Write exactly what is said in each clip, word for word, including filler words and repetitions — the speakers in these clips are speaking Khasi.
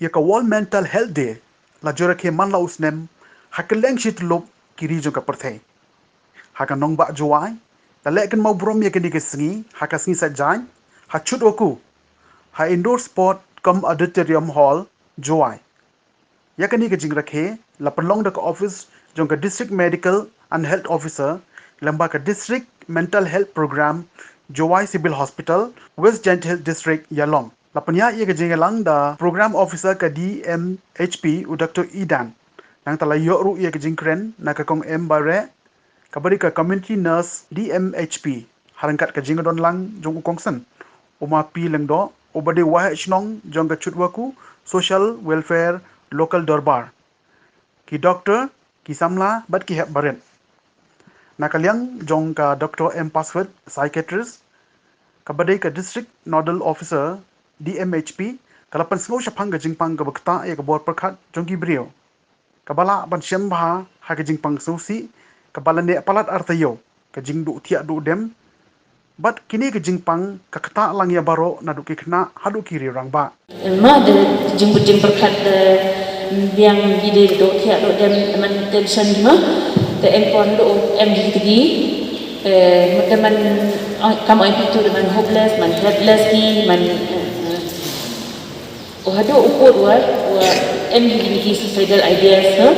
Ïa ka World Mental Health Day la ju rakhe man la u snem ha kylleng shi tyllup ki ri jong ka pyrthei. Ha ka nongbah Jowai la leh kynmaw burom ïa kane ka sngi ha ka sngi Saitjaiñ ha Chutwakhu, ha Indoor Sport cum Auditorium Hall, Jowai. Ïa kane ka jingrakhe la pynlong da ka office jong ka District Medical and Health Officer lyngba ka District Mental Health Program, Jowai Civil Hospital, West Jaintia Hills District, Ialong. La pynïaid ïa ka jingïalang da Program Officer ka D M H P, u Doctor Idan. Nangta la ïoh ruh ïa ka jingkren na ka Kong M. Bareh, kaba dei ka Community Nurse D M H P, ha ryngkat ka jingdon lang jong u kongsan, u Ma P. Lyngdoh, uba dei waheh shnong jong ka Chutwakhu Social Welfare Local Dorbar, ki doktor, ki samla bad ki hep barit. Na ka liang jong ka Doctor M. Paswit, psychiatrist, kaba dei ka District Nodal Officer D M H P, ka la pynsngew shaphang ka jingpang kaba ktah ïa ka bor pyrkhat jong ki briew, kaba lah ban shem bha ha ka jingpang sngewsih kaba la neh palat ar taïew, ka jingduh thiah duh dem. Bad kine ka jingpang ka ktah lang ïa baroh naduh ki khynnah haduh ki riew rangbah. Ma de jingpang jingpyrkhat de biang ki de duh thiah duh dem, man tension ma de em pon duh em di tigi. Eh, ma de man, oh, kam oi pitu de man hopeless, man helpless ki, man, eh, eh. Wa haduh u pud wa, wa em hi ki suicidal ideas, ha?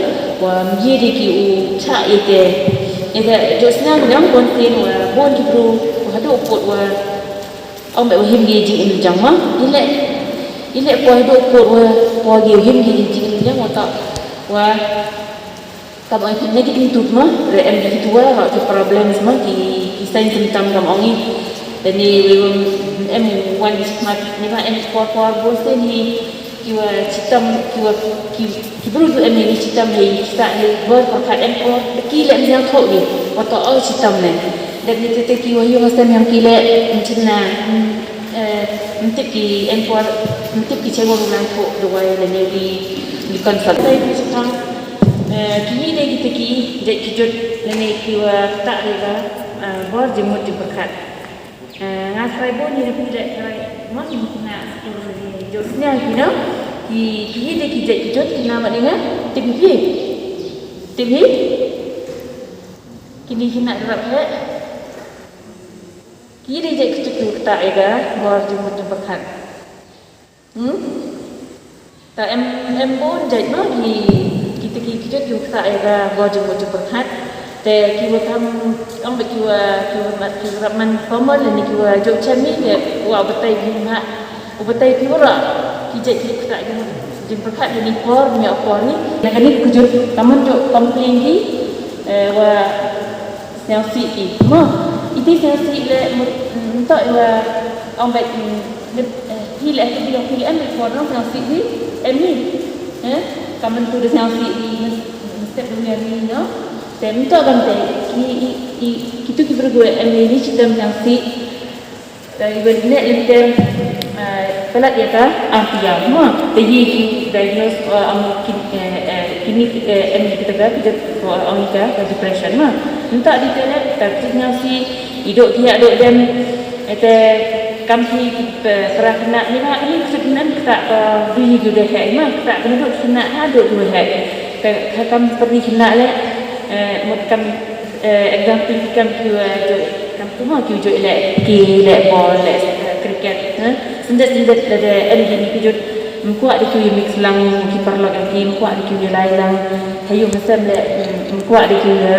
Wa mji di ki u chah ite. Ite josna nang bon tin wa bon ki bru. Wa haduh u pud wa, ong be wa him ki jing im jang ma. Ile, ile wa haduh u pud wa, wa ki him ki jing im jang wa ta. Wa Kam oi phi negative tut ma, re em ki tua, ro ki problems ma, ki, ki sign symptom kam ong i. Te ni we wem em wan ki smat, ni ma em por por bun te ni, ki wa chitam, ki wa, ki, ki bru tu em ni chitam hei, kita hei, bor por kat em por, ki le em yang kho ni, wa to o chitam ne. Dan ni te te ki wa yung asem yang ki le, em china, em, eh, em tip ki em por, em tip ki cheng wa lang kho, dawai le ni, ni, ni consult. Te ki chitam, Eh, kine dei kita ki jait ki jot lane ki wa ktah ïa ka, eh, bor jingmut jingpyrkhat. Eh, nga tharai bun ïa phi leh tharai mon ïa kine ki jot sniang kine ki, kine dei ki jait ki jot kine ma dei nga tip hi. Tip hi. Kine kine rap he. Kine dei jait ki jot ki wa ktah ïa ka bor jingmut jingpyrkhat. Hmm? Ta em, em bun jait ma ki, kita ki, kita ki ktah ïa ka bor jingmut jingpyrkhat. Te ki wa kam, ong ba ki wa, ki wa mat, ki wa man formal, lane ki wa jok chem ni, te wa batai ki ma, wa batai ki wa ra, ki jait ki ktah jingmut jingpyrkhat, lane por, ni por ni. Na kane ki jot, kaman jok complain ki, eh, wa sniawsih ki. Mo, iti sniawsih le, mut, mm, to iwa, ong bek, mm, mut, eh, hi le, hi le, hi le, em, mut, por nong sniawsih hi, em, hi. Eh, kamen tu de sniawsih hi, mut, mut, step dunia hi, no? Te, mut, to bang te, ki, i, i, kitu ki bergu, em, hi, ni chitam sniawsih. Te iwel ne lem tem, eh, palat ïa ka, ah, tiam, mo. Te yi ki diagnose, eh, am, kin, eh, eh, kini, eh, em, kita ka, kita, eh, ong ka, ka depression, mo. Nta di te le, ta ki sniawsih, i dok thiah dok dem, eh, te kam ki, eh, pra khynnah, ni ma, ni ksut nan, kita, eh, bri gu de he, mo, kita, kena dok khynnah, ha, dok gu he. Te, ka kam perni khynnah le, eh, mut kam, Eh, example ki kam ki wa joi, kam tu ma ki wa joi le, ki le ball le, eh, cricket, eh. Sendet sendet le de, em, ki ni ki jot, mkwah de ki wa mix lang, ki paralok ki, mkwah de ki wa lai lang. Hayu hasem le, mm, mkwah de ki wa,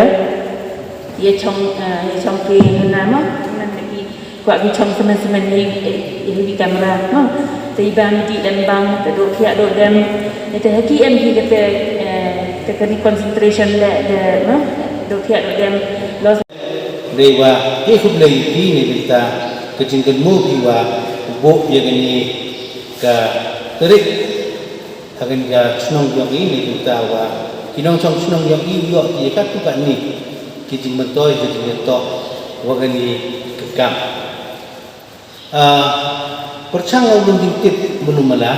ye chong, eh, ye chong ki na ma, nan de ki Kwah ki chong semen semen hi, hi, hi camera, no? Te iba midi lembang, te dok thiah dok dem. Te haki em hi kate, eh, te kani concentration le, de, no? Dok thiah dok dem. Los. Dei wa, hi khublei phi ne bynta, ka jingkynmaw phi wa, bok ïa kani ka tarik. Ha kane ka shnong jong i ne bynta wa ki nongshong shnong jong i u ïoh ki ïa katto katne ki jingmyntoi ki jingïatoh wa kane ka kam. Ah, pyrshang la u lynti tip mulu mala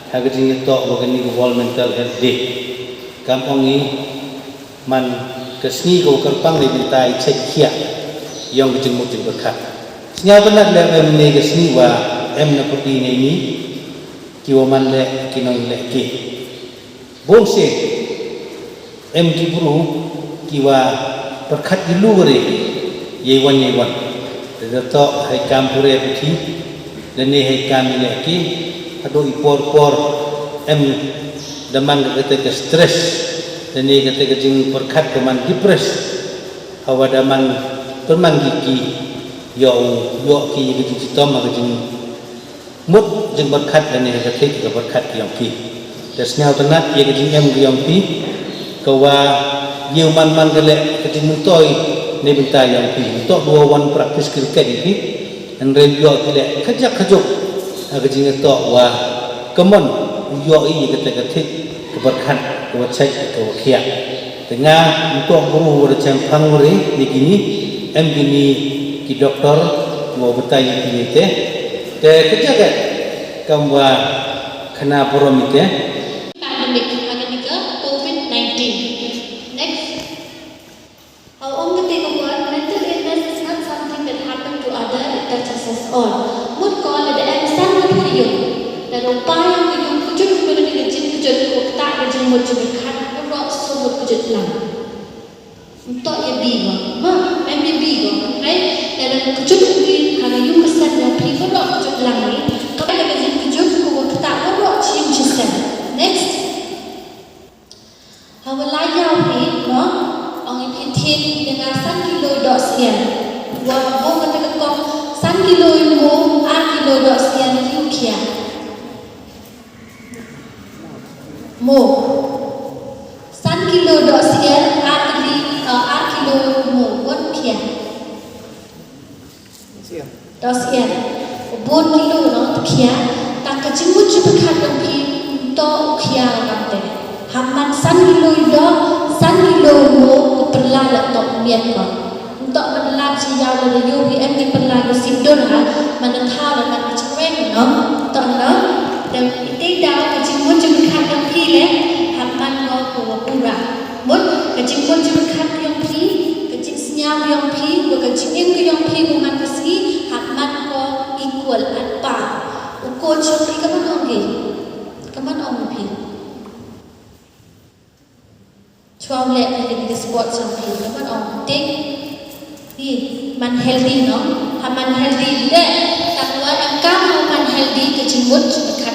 ha ka jingïatoh wa kane ka World Mental Health Day. Kam ong i man ka sngi ka wa kyrpang ne bynta i check khiah ïong ka jingmut jingpyrkhat. Sñiaw bynat leh em ne ka sngi wa em na pyrdi ne ini. Ki wa man leh ki nongleh ki. Bun sien em ki bru ki wa pyrkhat ki lu re, yei wan yei wan. Da da toh hai kam pure puthi, da ne hai kam i leh ki, haduh i por por em da man ka kate ka stress, da ne kate ka jingpyrkhat ka man depress. Hawa da man pynman ki ki yoh yoh ki ka jingchitom ha ka jing mut jingpyrkhat lane ha ka thik ka pyrkhat ka yong phi. Te sngewtynnat ïa ka jingem ka yong phi, ka wa ïa u man man ka leh ka jingmyntoi ne bynta yong phi. Ntok dua wan practice cricket ïa phi, hynrei ïoh ki leh ka jak ka juk ha ka jingïatoh wa ka mon u ïoh ïa kata ka thik ka pyrkhat ka wa chait ka wa khiah. Te nga ntok bru wa da chang phang wa re ni kini, em kini ki doktor wa batai ni kini te. Te ka jagat kam wa khana borom ni te. Pandemic, pandemic ka covid nineteen. Next. How ong ka te ka word, mental illness is not something that happened to other, it touches us all. Mut ko la da em san mut ka yung. La da pa yung ka yung kujut ko la ni ka jing kujut ko kata ka jing mut jing khat ko ro so mut kujut lang. Ntok ya bi ko. Ma, em ya bi ko. Right? La da kujut ko bi ha ka yung ka san ko pi ko ro kujut lang ni. Ko la ka jing kujut ko kata ko ro chim chi san. Next. Hawa la ïaw hi, no? Ong i phi thied ïa nga san kilo doh sian. Wa bong kata ka kong san kilo i mo, ar kilo doh sian ki u khia. Mo. San kilo doh sian, ar kilo, uh, ar kilo i mo, wan khia. Doh sian. Bun kilo no tkhia. Ta ka jingmut jingpyrkhat jong phi to u khia kam te. Ham man san kilo i doh, san kilo mo ko pyrla la tok miet ko. Ntok man la chi yaw la yo wi em ki pyrla ko sik dur ha. Man thaw la man chweng no. To no. Te ite da ka jingmut jingpyrkhat jong phi le. Ham man ko ko pura. Mut ka jingmut jingpyrkhat ka yong phi, ka jingsngew ka yong phi, wa ka jingim ka yong phi, wa man ka sngi, hap man ko equal at par. U coach jong phi ka man ong ki. Ka man ong phi. Chwa u leh ka ka sport jong phi, ka man ong tik. Hi, man healthy no, ha man healthy de, tang wa em kam ha man healthy ka jingmut jingpyrkhat